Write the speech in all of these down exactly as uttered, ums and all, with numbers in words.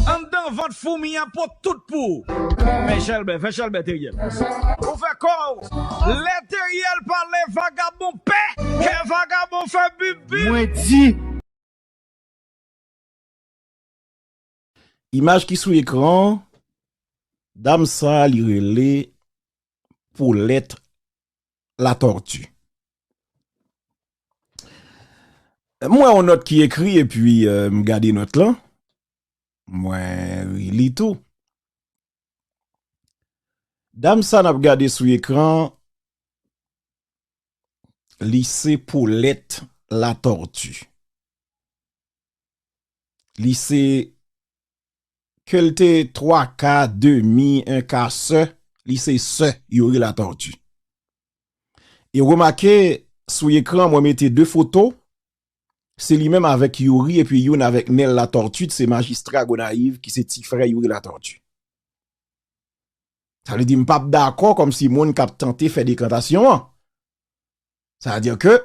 Anndan vant foumi an pot tout pou ou. Fè chèlbè, fè chèlbè, Teriel. Ou fè kò w. Lè Teriel pale, vagabon pè. Kè vagabon fè bip bip. Mwen di. Imaj ki sou ekran, dam sa li rele Paulette Latortue. M wè yon nòt ki ekri epi, euh, m gade nòt lan. Mwen reli tou. Dam sa n ap gade sou ekran, li se Paulette Latortue. Li se, ke l te twa ka, demi, en ka sè, li se sè Youri Latortue. E remake, sou ekran, mwen mete de foto, se li menm avèk Youri epi youn avèk Nel Latortue, se majistra Gonayiv ki se ti frè Youri Latortue. Sa vle di m p ap dakò kòmsi moun k ap tante fè dekantasyon an. Sa vle di ke,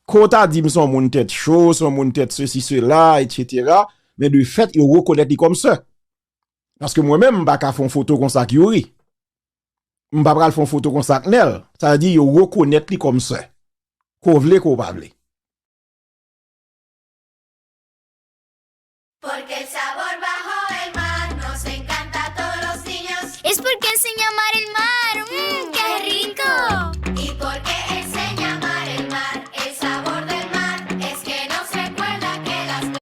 ke w ta di m se yon moun tèt cho, se yon moun tèt sesi, sela, etsetera, men de fèt, yo rekonèt li kòm sè. Paske mwen menm, m pa ka fè yon foto konsa ak Youri. M pa pral fè yon foto konsa ak Nel. Sa vle di, yo rekonèt li kòm sè. Ke w vle, ke w pa vle. Porque el sabor bajo del mar nos encanta a todos los niños. Es porque enseña a amar el mar. Mmm, qué rico. Y porque enseña a amar el mar, el sabor del mar, es que nos recuerda que las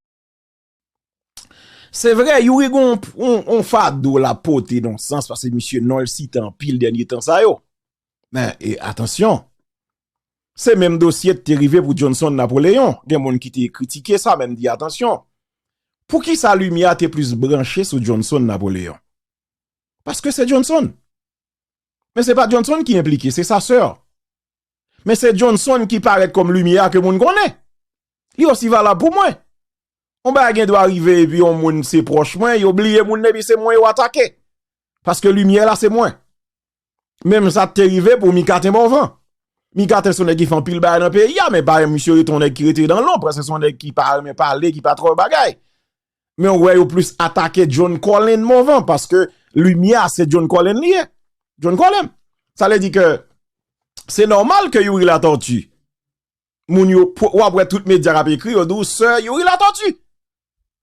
Se vre, Youri gon yon, yon, yon fado l ap pote nan sans, paske misye non l site anpil dènye tan sa yo. Men, e, atansyon. Se menm dosye te rive pou Johnson Napoléon. Gen moun ki te kritike sa, men m di atansyon. Poukisa Limyè te plis branche sou Johnson Napoléon? Paske se Johnson. Men se pa Johnson ki enplike, se sa sè. Men se Johnson ki parèt kòm Limyè ke moun konnen. Li osi valab pou mwen. Yon bagay gen dwa rive epi yon moun se pwòch mwen, yo bliye moun nan epi se mwen yo atake. Paske Limyè la se mwen. Menm sa te rive pou Micatin Morvan. Micatin se yon nèg ki fè anpil bagay nan peyi a, men pa misye rete yon nèg ki rete nan lonb, paske se yon nèg ki pa renmen pale, ki pa twò bagay. Men w wè yo plis atake John Colin Morvan, paske Limyè a se John Colin li ye. John Colin. Sa vle di ke se nòmal ke Youri Latortue, moun yo, w ap wè tout medya k ap ekri, yo di w sè Youri Latortue.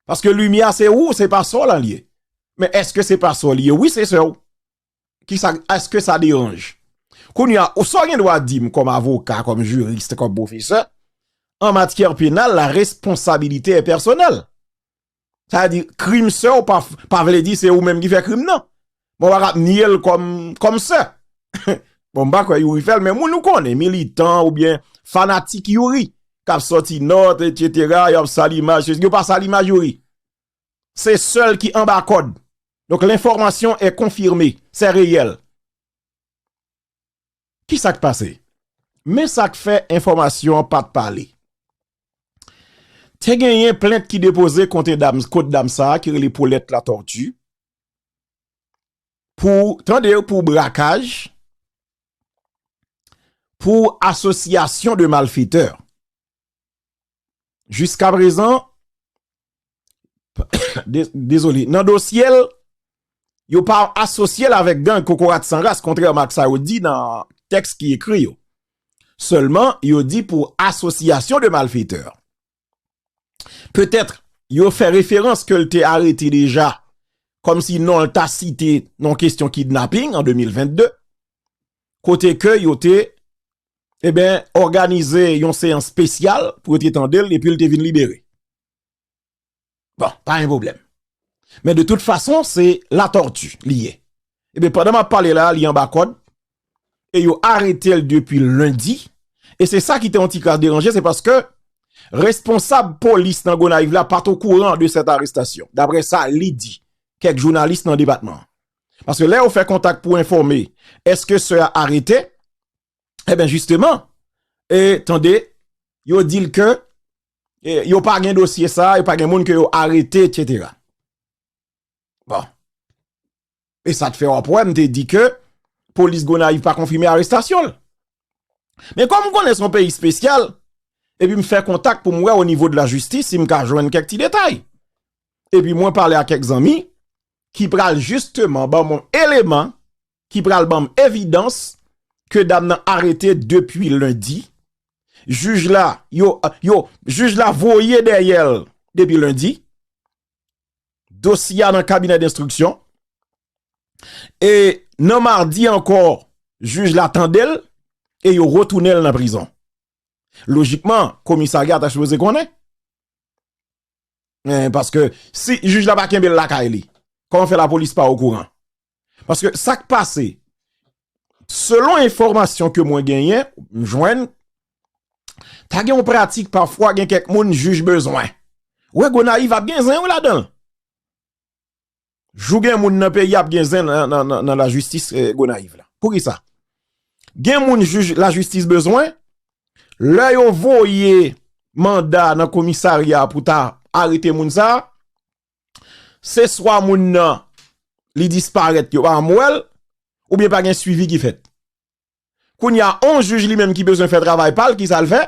Paske Limyè a se ou, se pa sè w lan li ye. Men èske se pa sè w li ye? Wi, se sè w. Kisa, èske sa deranje? Kounye a, ou sa w gen dwa di m kòm avoka, kòm jiris, kòm pwofesè, en matière pénale, la responsabilité est personnelle. Sa vle di, krim sè w pa, pa vle di se ou menm ki fè krim nan. Bon, w pa ka ap nye l kòm, kòm sè. Bon, m pa kwè Youri fè l, men moun ou konnen, militan oubyen fanatik Youri, k ap sòti nòt, etsetera, y ap sal imaj, yo pa sal imaj Youri. Se sè l ki anba kòd. Donk, l'information est confirmée, c'est réel. Kisa k pase? Men sa k fè enfòmasyon an pa t pale. Te genyen plent ki depoze kont dam, kont dam sa a ki rele Paulette Latortue pou, tande, pou brakaj, pou association de malfaiteurs. Jiskaprezan, de-, dezole, nan dosye l, yo pa asosye l avèk gang kokorat san ras, kontrèman ak sa yo di nan tèks ki ekri yo. Sèlman, yo di pou association de malfaiteurs. Petèt, yo fè referans ke l te arete deja, kòmsi non l ta site nan kesyon kidnaping an de mil vennde, kote ke yo te, eben, òganize yon seyans espesyal pou yo te tande l, epi l te vin libere. Bon, pa gen pwoblèm. Men de tout fason, se Latortue li ye. Eben, pandan m ap pale la, li anba kòd, e yo arete l depi lendi, e se sa ki te yon ti kras deranje, se paske responsab polis nan Gonayiv la pa t okouran de cette arrestation, daprè sa li di kèk jounalis nan depatman an. Paske lè yo fè kontak pou enfòme, èske sè a arete? Eben, jisteman, e tande, yo di l ke, e, yo pa gen dosye sa, yo pa gen moun ke yo arete, etsetera. Bon. E sa t fè w ap wè, m te di ke polis Gonayiv pa konfime arestasyon l. Men kòm m konnen se yon peyi espesyal, epi m fè kontak pou m wè o nivo de lajistis si m ka jwenn kèk ti detay. Epi mwen pale a kèk zanmi ki pral jisteman ban m yon eleman ki pral ban m evidans ke dam nan arete depi lendi. Jij la, yo, yo, jij la voye dèyè l depi lendi. Dosye a nan kabinè denstriksyon. E nan madi ankò, jij la tande l e yo retounen l nan prizon. Lojikman, komisarya ta sipoze konnen. Eh, paske si jij la pa kenbe l lakay li, kòman fè lapolis pa okouran? Paske sa k pase, selon enfòmasyon ke mwen genyen, m jwenn, ta gen yon pratik pafwa gen kèk moun jij bezwen. Ou wè Gonayiv ap gen zen wi ladan l. Jou gen moun nan peyi ap gen zen nan, nan, nan, nan lajistis eh, Gonayiv la. Poukisa? Gen moun jij lajistis bezwen, lè yo voye manda nan komisarya pou ta arete moun sa, se swa moun nan li disparèt, yo pa janm wè l, oubyen pa gen swivi ki fèt. Kounye a, on jij li menm ki bezwen fè travay pa l, ki sa l fè?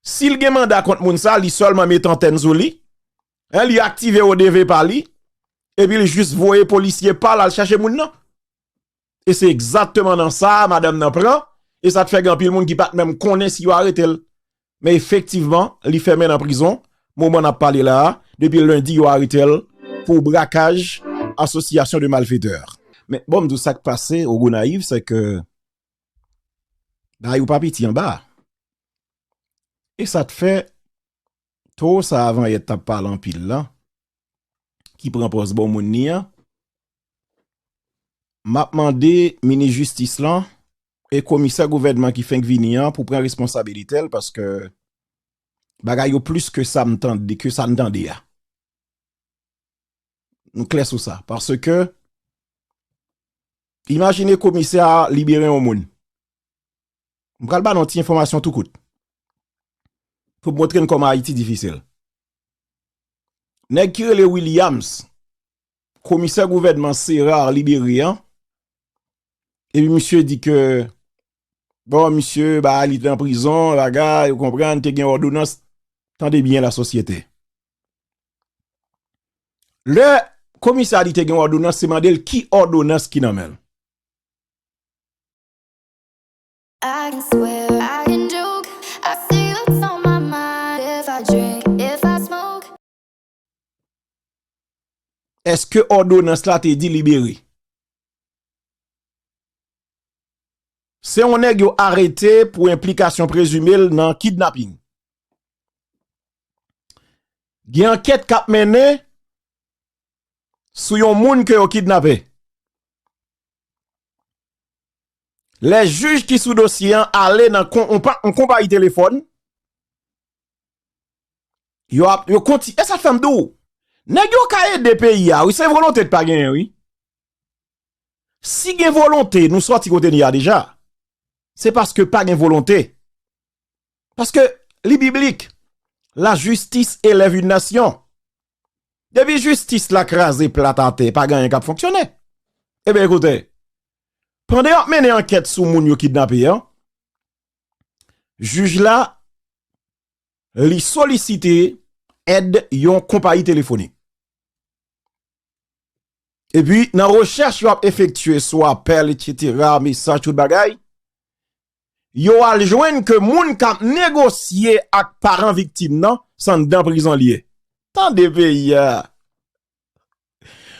Si l gen manda kont moun sa, li sèlman met antèn sou li, en, li aktive O D V pa li, epi li jis voye polisye pa l al chache moun nan. E se egzakteman nan sa a madanm nan pran, e sa t fè gen anpil moun ki pa t menm konnen si yo arete l. Men efektivman, li fèmen nan prizon, moman n ap pale la a, depi lendi yo arete l pou brakaj asosyasyon de malfetè. Men bon, m di w sa k pase o Gonayiv, se ke bagay yo pa piti anba. E sa t fè, towo sa a avanyè t ap pale anpil la, ki pran pòz bon moun li an, m ap mande minis jistis lan e komisè gouvènman ki fenk vini an pou pran responsabilite l, paske bagay yo plis ke sa m tande, ke sa n tande a. Nou klè sou sa. Paske, imajine komisè a libere yon moun. M pral ba nou yon ti enfòmasyon tou kout. Pou montre n kòman Ayiti difisil. Nèg ki rele Williams, komisè gouvènman Sérard libere an, epi misye di ke, bon, misye, ba, li te nan prizon, bagay, ou konprann, te gen òdonans. Tande byen, lasosyete. Lè komisè a di te gen òdonans, se mande l ki òdonans ki nan men l. I can swear, I can joke. I see what's on my mind. If I drink, if I smoke. Èske òdonans la te di libere? Se yon nèg yo arete pou enplikasyon prezime l nan kidnaping. Gen ankèt k ap mennen sou yon moun ke yo kidnape. Lè jij ki sou dosye an ale nan kon, on pa, on konpayi telefòn, yo ap, yo konti, e sa fè m di w, nèg yo ka ede peyi a, wi, se volonte t pa genyen, wi. Si gen volonte, nou sòti kote n ye a deja. Se paske pa gen volonte. Paske li biblik, la justice élève une nation. Depi jistis la kraze plat atè, pa gen anyen k ap fonksyone. Ebyen, ekoute, pandan y ap mennen ankèt sou moun yo kidnape an, jij la, li solisite èd yon konpayi telefonik. Epi, nan rechèch yo ap efektye sou apèl, etsetera, mesaj, tout bagay, yo al jwenn ke moun k ap negosye ak paran viktim nan, se anndan prizon l ye. Tande peyi a.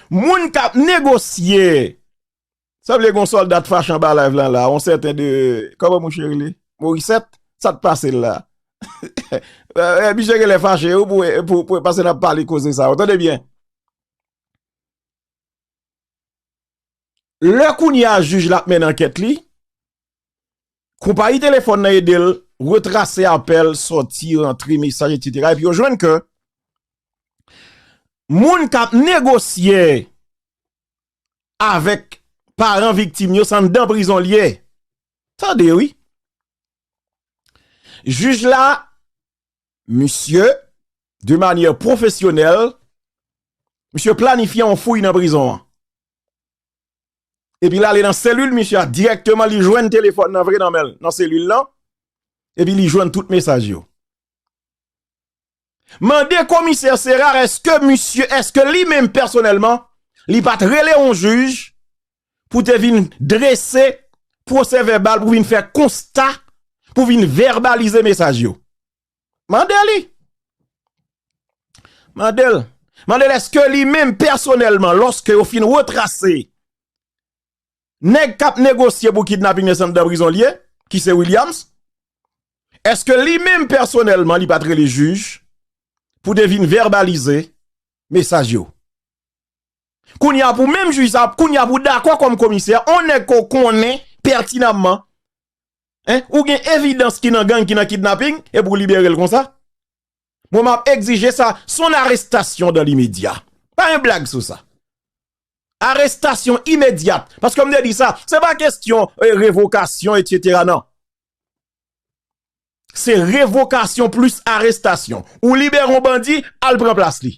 Moun k ap negosye. Sanble gen yon sòlda t fache anba live lan la, yon sèten de, kòman mouche rele? Morisèt, sa t pase l la? Eh, eh, misye genlè fache, wi, pou, pou, pou, paske n ap pale koze sa yo. Tande byen. Lè kounye a jij la ap mennen ankèt li, konpayi telefòn nan ede l retrase apèl, sòti, rantre, mesaj, etsetera. Epi yo jwenn ke moun k ap negosye avèk paran viktim yo, se anndan prizon l ye. Tande, wi. Jij la, misye, de manyè pwofesyonèl, misye planifye yon fouy nan prizon an. Epi l ale nan selil misye a dirèkteman, li jwenn telefòn nan vre nan men l, nan selil lan, epi li jwenn tout mesaj yo. Mande komisè Sérard èske misye, èske li menm pèsonèlman, li pa t rele yon jij pou te vin drese pwosè vèbal, pou vin fè konsta, pou vin vèbalize mesaj yo. Mande li. Mande l. Mande l èske li menm pèsonèlman, lòske yo fin retrase nèg k ap negosye pou kidnaping nan anndan prizon l ye, ki se Williams, èske li menm pèsonèlman li pa t rele jij pou te vin vèbalize mesaj yo? Kounye a pou menm jij sa, kounye a pou dakò kòm komisè, on nèg ke w konnen pètinamman, en, ou gen evidans ki nan gang, ki nan kidnaping, epi w libere l konsa? Mwen, m ap egzije sa, son arestasyon dan limedya. Pa gen blag sou sa. Arestasyon imedyat. Paske m te di sa, se pa kesyon eh, revokasyon, etsetera. Non. Se revokasyon plis arestasyon. Ou libere yon bandi, al pran plas li.